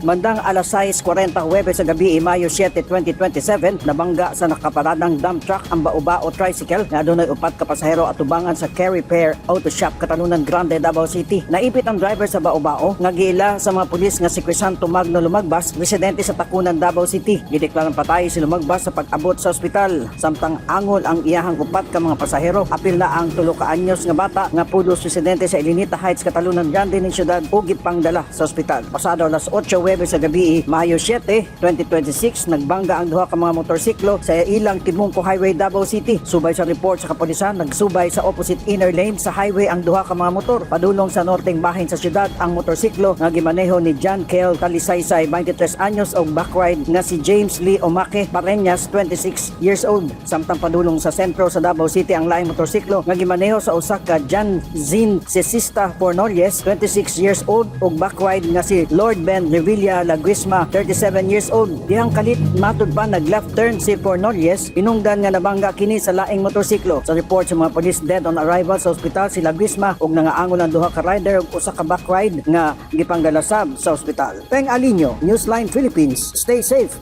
Bandang alas 6:40 Huwebes sa gabi, Mayo 7, 2027, nabangga sa nakaparadang dump truck ang Baobao tricycle nga adunay upat ka pasahero atubangan sa Carry Pair Auto Shop, Catalunan Grande, Davao City. Naipit ang driver sa Baobao nga giila sa mga pulis nga si Crisanto Magno Lumagbas, residente sa Tacunan, Davao City. Gideklarang patay si Lumagbas sa pag-abot sa ospital. Samtang angol ang iyahang upat ka mga pasahero, apil na ang 3 ka anyos nga bata nga pulos residente sa Elenita Heights, Catalunan Grande ning syudad ug gipangdala sa ospital. Pasado alas 8 Huwebes sa gabi, Mayo 7, 2026, nagbangga ang duha ka mga motorsiklo sa ilang Timungko Highway, Davao City. Subay sa report sa kapolisan, nagsubay sa opposite inner lane sa highway ang duha ka mga motor. Padulong sa norteng bahin sa syudad ang motorsiklo nga gimaneho ni John Kale Talisaysay, 23 anyos, og backride nga si James Lee Omake Pareñas, 26 years old. Samtang padulong sa sentro sa Davao City ang laing motorsiklo nga gimaneho sa usa ka John Zin Cesista Fornolles, 26 years old, ug backride nga si Lord Ben Revilla Laguisma, 37 years old. Dihang kalit, matud pa nag left turn si Fornolles, inungdan nga nabangga kini sa laing motorsiklo. Sa report sa mga polis, dead on arrival sa ospital si Laguisma ug nangaangol ang duha ka rider ug usa ka backride nga gipangdala sab sa ospital. Peng Alinio, Newsline Philippines. Stay safe.